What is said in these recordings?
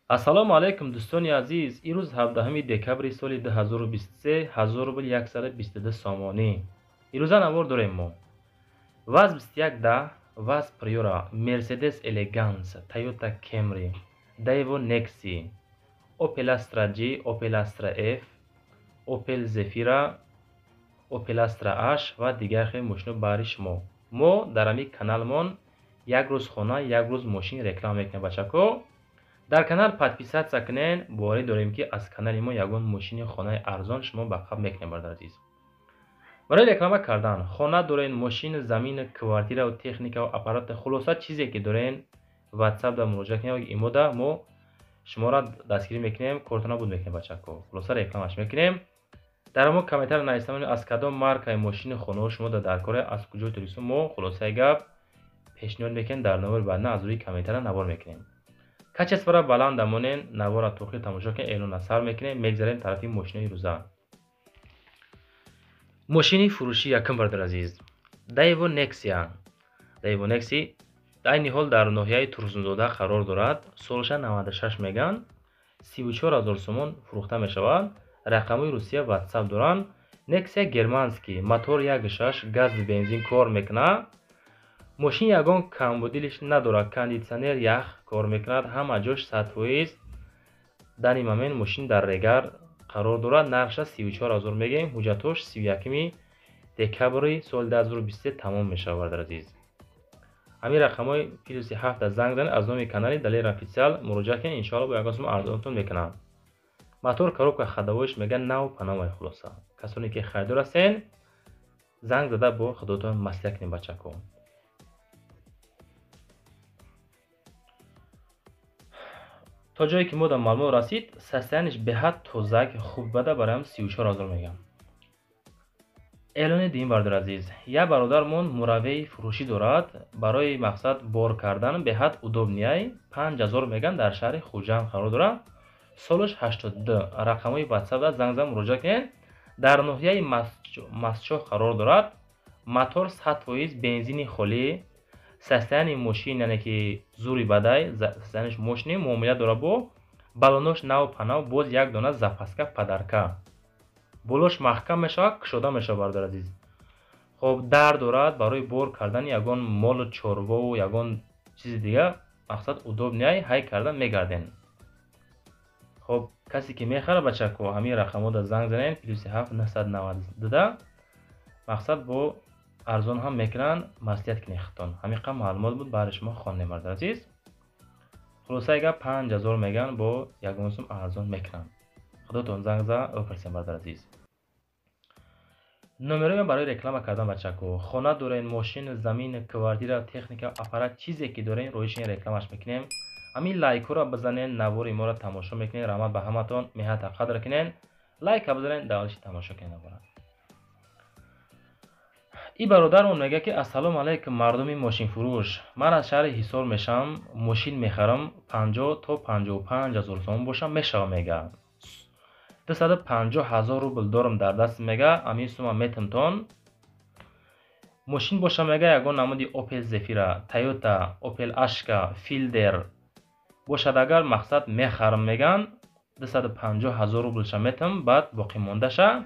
Ассалому алайкум, дӯстони азиз. Ирӯз 17 декабри соли 2023, 1000 рубл 122 сомонӣ. Ирӯза навор дорем мо. ВАЗ 2110, ВАЗ Приора, Мерседес Элеганс, Тойота Кемри, Daewoo Nexi, Opel Astra G, Opel Astra F, Opel Zafira, Opel Astra H ва дигар хел мошино баҳри шумо. Мо дар ҳамин каналмон як рӯз хона, як рӯз мошин реклама мекунем, бачако. Дар канал подписаться кунен, боварӣ дорем, ки аз канали мо ягон мошини хонаи арзон шумо ба қабл мекунем, бародар азиз. Барои реклама кардан хона дорен, мошин, замин, квартираву техникаву аппарат, хулоса, чизе ки дорен, WhatsApp да муроҷиат кунем, имода мо шуморо дастгирӣ мекунем, кортона буд мекунем, бачако. Хулоса, рекламаш мекунем. Дар мо комментар нависам, аз кадом маркаи мошини хонаҳо шумо дар коре, аз куҷои Тоҷикистон, мо хулосаи гап пешниҳод мекунем, дар навори баъдна аз рӯи комментара навор мекунем. Качествора баланд дамонен, навора то охир тамошо кунем, эълона сар мекунем, мегзарем тарафи мошинои рӯза. Мошини фурӯшӣ якум, бародар азиз, Daewoo Nexia. Daewoo Nexi айни ҳол дар ноҳияи Турсунзода қарор дорад. Солша 96 меган, 34 ҳазор сомон фурӯхта мешавад. Рақамҳои Русия, WhatsApp доранд. Nexia германский, мотор 1.6, газ, бензин кор мекунад. Мошин ягон камбудилиш надорад, кондитсионер, ях кор мекунад, ҳама ҷош 100%. Данный момент мошин дар Регар қарор дорад, нархша 34 ҳазор мегӯем, ҳуҷҷатҳош 31 декабри соли 2023 тамом мешавад, бародар азиз. Ҳамин рақамҳои плюси ҳафта занг занед, аз номи канали Далер Официал муроҷиат кунед, иншоалло бо ягон сум арзонтон мекунам. Мотор, коробка, ходовойш мегӯян нав панавай. Хулоса, касоне ки харидор ҳастен, занг зада бо худотон маслиҳат кунед, бачако. То ҷое ки мо дар маълумот расид, состояниш беҳад тозак, хуб бада, бароям 34 ҳазор мегӯям. Эълони дуюм, бародар азиз, як бародармон муравей фурӯшӣ дорад, барои мақсад бор кардан беҳад удобный, 5000 мегӯянд, дар шаҳри Хуҷанд қарор дорад, солаш 82, рақамҳои WhatsApp занг зада муроҷиат кунед. Дар ноҳияи Мастчоҳ қарор дорад, мотор 100%, бензини холӣ, состояние мошин яъне ки зури бадай, состояниш мошини муомила дорад, бо балонош нав панав, боз як дона запаска подарка, болош маҳкам мешавад, кушода мешавад, бародар азиз. Хоб, дар дорад, барои бор кардани ягон молу чорвову ягон чизи дигар, мақсад, удобный, ҳай карда мегарден. Хоб, касе ки мехарад, бачако, ҳамин рақамҳода занг занед, плюси ҳафт 992-да, мақсад, бо арзон ҳам мекунанд, маслиҳат кунед худтон. Ҳамин қадр маълумот буд баҳри шумо хондем, бародар азиз. Хулосаи гап, 5000 мегӯянд, бо ягон сум арзон мекунанд. Худотон занг зада бипурсем, бародар азиз. Номерои ман барои реклама кардан, бачако. Хона дорен, мошин, замин, квартира, техника, аппарат, чизе ки дорен, роишин рекламаш мекунем. Ҳамин лайкҳоро бизанен, навори моро тамошо мекунед. Раҳмат ба ҳаматон, меҳната қадр кунен, лайка бизанен, давлаши тамошо кунед навора. И бародармон мегӯяд, ки ассалому алайкум, мардуми мошинфурӯш, ман аз шаҳри Ҳисор мешавам, мошин мехарам, 50 то 55 ҳазор сомон бошам мешавам, мега. 250 000 рубл дорам дар даст, мега, ҳамин сума метимтон. Мошин боша, мега, ягон намуди Опел Зефира, Тойота, Опел Ашка, Филдер бошад агар, мақсад, мехарам, меган, 250 000 рублша метам, баъд боқимондаша,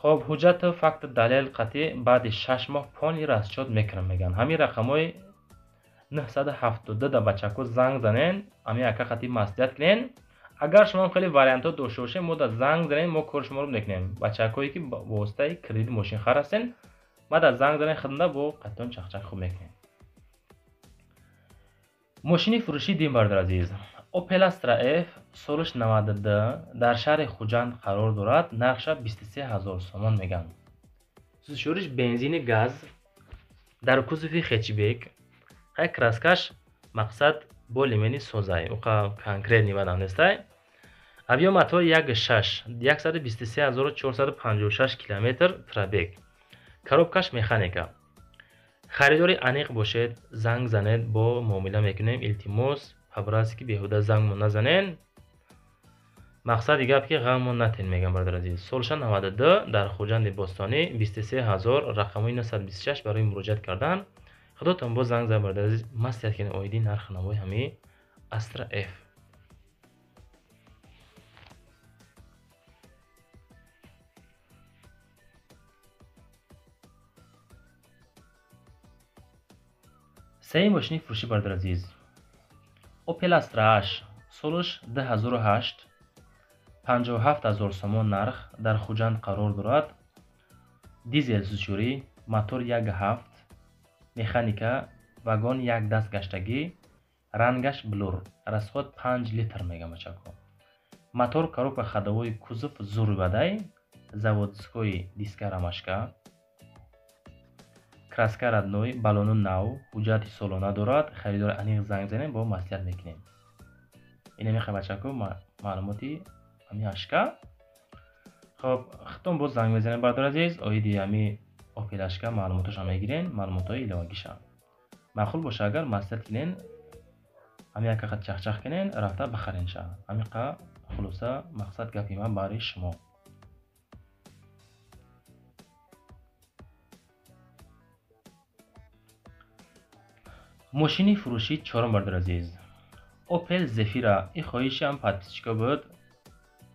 хоб, ҳуҷҷату факту далел қатъӣ баъди 6 моҳ полный расчёт мекунам, мегӯянд. Ҳамин рақамҳои 972 да, бачако, занг занен, ҳамин ака қатъӣ маслиҳат кунен. Агар шумоам хеле вариантҳо дошта бошед, мо да занг занен, мо кори шуморо мекунем. Бачакое ки ба воситаи кредит мошинхар ҳастен, ма да занг занен, хидмат бо қатъиён чақчақ хуб мекунем. Мошини фурӯшии дуюм, бародар азиз, Opel Astra F, солаш 92, дар шаҳри Хуҷанд қарор дорад, нархша 23 000 сомон мегӯянд. Сӯзишвориш бензини газ, дар кузови хэтчбек, хай, краскаш, мақсад, более-менее созай, уқа конкретный бадам нестай. Объём мотор 1.6, 123 456 километр пробег, коробкаш механика. Харидори аниқ бошед, занг занед, бо муомила мекунем. Илтимос, по-братски, беҳуда зангмон назанен. Мақсади гап, ки ғаммон натен, мегӯям, бародар азиз. Солша 92, дар Хуҷанди бостонӣ, 23 000, рақамҳои 926 барои муроҷиат кардан. Худотон боз занг зад, бародар азиз, маслиҳат кунед оиди нарху навои ҳамин Астра F. Сеюм мошини фурӯшӣ, бародари азиз, Opel Astra H, солаш 2008, 57 000 сомон нарх, дар Хуҷанд қарор дорад. Дизел сӯзишворӣ, мотор 1,7, механика, вагон як даст гаштагӣ, рангаш блур, расход 5 литр мегам, бачако. Мотор, коробка ходовой, кузов зур бадай, заводской диска, рамашка, краска родной, баллону нав, ҳуҷҷати солона дорад. Харидори аниқ занг занем, бо маслиҳат мекунем. Ина мехоҳем, бачако, маълумоти ҳами ашка. Хоб, худтон боз занг мезанем, бародари азиз, оиди ҳами Опел ашка маълумоташро мегирен, маълумотҳои иловагиша. Маъқул боша агар, маслиҳат кунен, ҳами якақа чахчах кунен, рафта бихаренша. Ҳамиқа хулоса, мақсад гапи ман барои шумо. Мошини фурӯшӣ чорум, бародари азиз, Опел Зефира. И хоҳиши ҳам подписчико буд,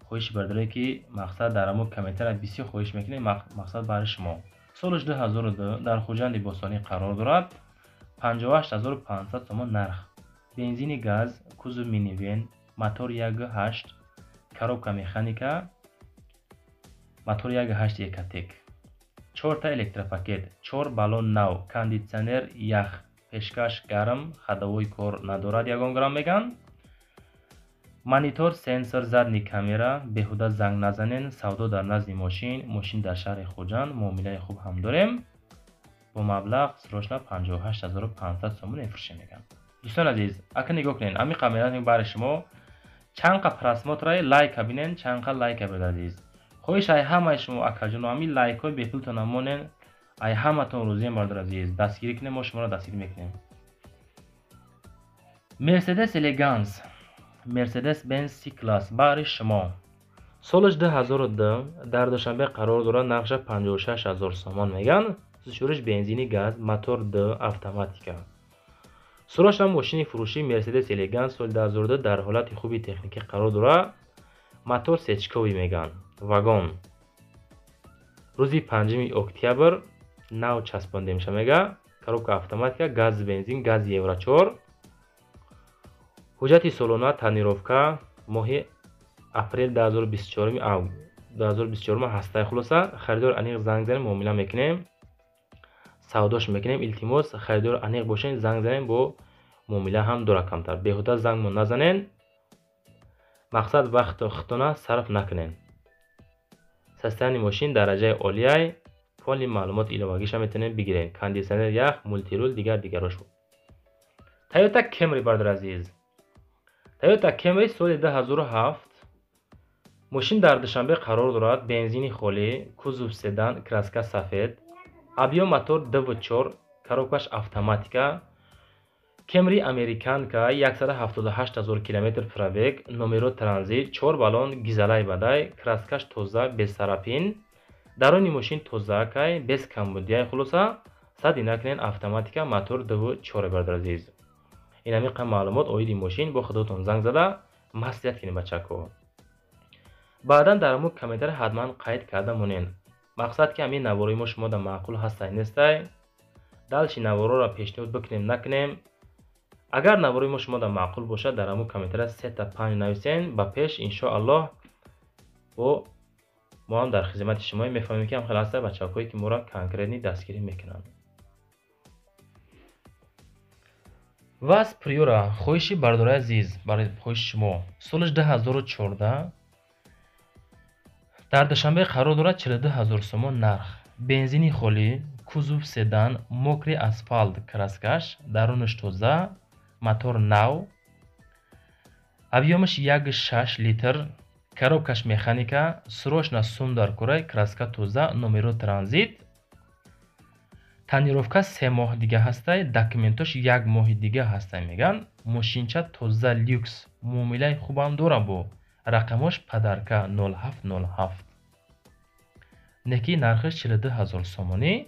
хоҳиши бародаре ки мақсад дар ҳамо комментария бисёр хоҳиш мекунем, мақсад барои шумо. Солаш 2002, дар Хуҷанди Бостонӣ қарор дорад, 58 500 сомон нарх, бензини газ, кузов минивен, мотор 1,8, коробка механика, мотор 1,8 Ecotec, чорта электропакет, чор баллон нав, кондитсионер ях, пешкаш гарм, ходовой кор надорад ягон грамм меган. Монитор, сенсор, задний камера. Беҳуда занг назанен, савдо дар назди мошин, мошин дар шаҳри Хуҷанд, муомилаи хуб ҳам дорем. Бо маблағ срочно 58 500 сомон мефурӯшем, меган. Дӯстони азиз, ака нигоҳ кунед, ҳами камера бари шумо чанд қа просмотраи, лайка бинен, чанд қа лайка. Бародари азиз, хоҳиш ай ҳамаи шумо, акаҷоно, ҳами лайкҳои бепултон монен, ай ҳаматон розием. Бародари азиз, дастгирӣ кунем, мо шуморо дастгирӣ мекунем. Мерседес Элеганс, Мерседес Бенз С класс баҳри шумо, солаш 2002, дар Душанбе қарор дорад, нархша 56 000 сомон меган. Сӯзишвориш бензини газ, мотор д, автоматика. Срочно мошини фурӯшӣ Мерседес Элеганс соли 2002 дар ҳолати хуби техникӣ қарор дорад, мотор сечковый меган, вагон рӯзи 5 октябр нав часпонда меша мега, коробка автоматика, газ, бензин, газ, евро 4, ҳуҷҷати солона, тонировка моҳи апрел 2024 2024 ҳастаи. Хулоса, харидор аниқ занг занем, муомила мекунем, савдош мекунем. Илтимос, харидор аниқ бошен, занг занем, бо муомила ҳам дора камтар. Беҳуда зангмон назанен, мақсад вақту худтона сарф накунен. Состояние мошин дараҷаи олияй, полный маълумоти иловагиша метавонем бигирем. Кондитсионер ях, мультируль, дигар дигарош. Тойота Кемри, бародари азиз, Тойота Кемри соли 2007, мошин дар Душанбе қарор дорад, бензини холӣ, кузов седан, краска сафед, объём мотор 2,4, коробкаш автоматика. Кемри американка, 178 000 километр пробег, номеро транзит, чор баллон гизалай бадай, краскаш тоза, без царапин, даруни мошин тозаакай, без камбудияй. Хулоса, сади накунен, автоматика, мотор 2,4. Бародари азиз, ин ҳамин маълумот оиди мошин. Бо худотон занг зада маслиҳат кунем, бачако. Баъдан дар ҳамун комментария ҳатман қайд карда монен, мақсад ки ҳамин наворои мо шумода маъқул ҳастай, нестай, дальше наворҳоро пешниҳод бикунем, накунем. Агар наворои мо шумода маъқул бошад, дар ҳамун комментария сета панҷ нависен. Ба пеш, иншоаллоҳ, бо мо ҳам дар хизмати шумоем. Мефаҳмем, ки ҳам хеле ҳаста бачакҳое ки моро конкретно дастгирӣ мекунанд. ВАЗ Приора, хоҳиши бародарои азиз, барои хоҳиши шумо, солаш 2014, дар Душанбе қарор дорад, 42 000 сомон нарх, бензини холӣ, кузов седан, мокрый асфалт краскаш, дарунаш тоза, мотор нав, объёмаш 1,6 литр, коробкаш механика. Срочно сум дар курай, краска тоза, номеро транзит, тонировка 3 моҳ дига ҳастай, документош як моҳи дига ҳастай меган. Мошинча тоза, люкс, муомилаи хубам дорам, бо рақамош подарка 0707, неки нархаш 42 000 сомонӣ.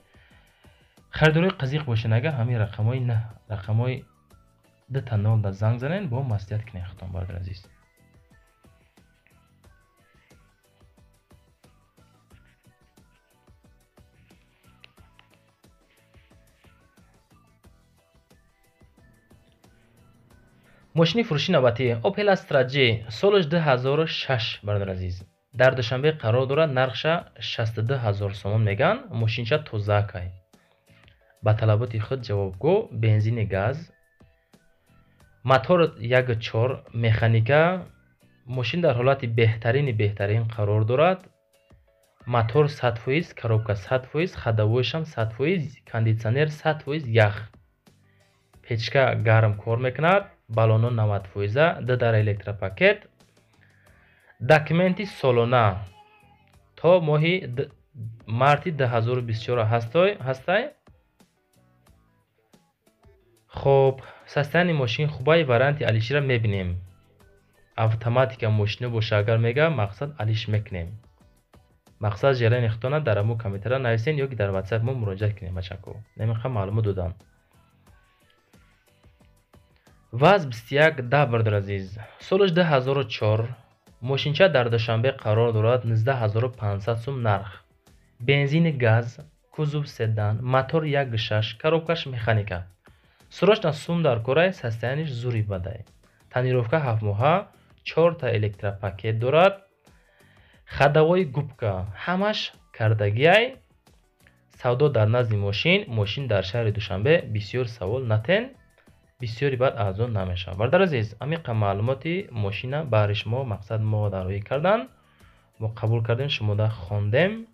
Харидорои қазиқ бошен агар, ҳамин рақамҳои на рақамҳои дута нолда занг занен, бо маслиҳат кунед худтон, бародари азиз. Мошини фурӯши навбатӣ Opel Astra J, солаш 2006, бародар азиз, дар Душанбе қарор дорад. Нархша 62 ҳазор сомон меган. Мошинча тозаакай, ба талаботи худ ҷавобгӯ, бензини газ, мотор 1.4, механика. Мошин дар ҳолати беҳтарини беҳтарин қарор дорад. Мотор 100%, коробка 100%, ходовой шам 100%, кондитсионер 100% ях, печка гарм кор мекунад, баллоно 90 фоиза, ду дар электропакет. Документи солона то моҳи марти 2024 ҳастай. Хоб, состояние мошин хубай. Варианти алишира мебинем. Автоматика мошино боша агар, мега, мақсад, алиш мекунем. Мақсад, желание худтона дар аму комментария нависен ё ки дар ватсап мо муроҷиат кунем. Бачако, намехоҳам маълумот додам. ВАЗ 2110, бародар азиз, солаш 2004, мошинча дар Душанбе қарор дорад. 19 500 сум нарх, бензини газ, кузов седан, мотор 1.6, коробка ш механика. Срочно сум дар корай. Состояние ш зури бадай, тонировка ҳафтмоҳа, чорта электропакет дорад, ходовой губка ҳамаш кардагиай. Савдо дар назди мошин. Мошин дар шаҳри Душанбе. Бисёр савол натен, бисёри баъд арзон намешавад. Бародар азиз, амиқа маълумоти мошина баҳри шумо, мақсад, мо дароӣ кардан, мо қабул кардем, шумода хондем.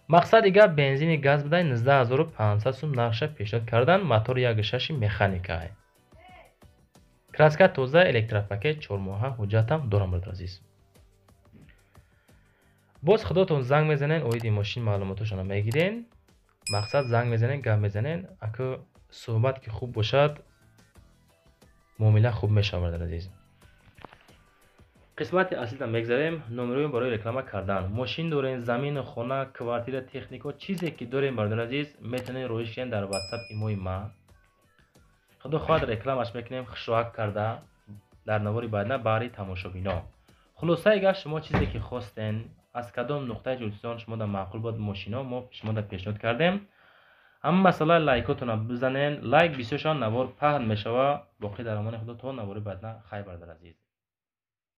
Мақсади гап, бензини газ будай, 19 500 сум нархша пешниҳод кардан, мотори 1.6 механика, краска тоза, электропакет чормоҳа, ҳуҷҷатам дорам. Бародар азиз, боз худотон занг мезанен, оиди мошин маълумотошонро мегирен. Мақсад, занг мезанен, гап мезанен. Аку суҳбат ки хуб бошад, муомила хуб мешавад. Бародар азиз, қисмати аслида мегзарем. Номерои барои реклама кардан. Мошин дорем, замину, хона, квартира, технико, чизе ки дорем, бародар азиз, метавонед роҳиш кунед дар ватсап имои ма. Худо хоҳад, рекламаш мекунем хушроҳак карда дар навори баъдна баҳри тамошобино. Хулосаи гап, шумо чизе ки хостен, аз кадом нуқтаи Тоҷикистон шумода маъқул буд мошино, мо шумода пешниҳод кардем. Ҳама масъала лайкотона бизанен, лайк бисёр шавад, навор паҳн мешава. Боқӣ дар амони Худо то навори баъдна. Хайр, бародар азиз.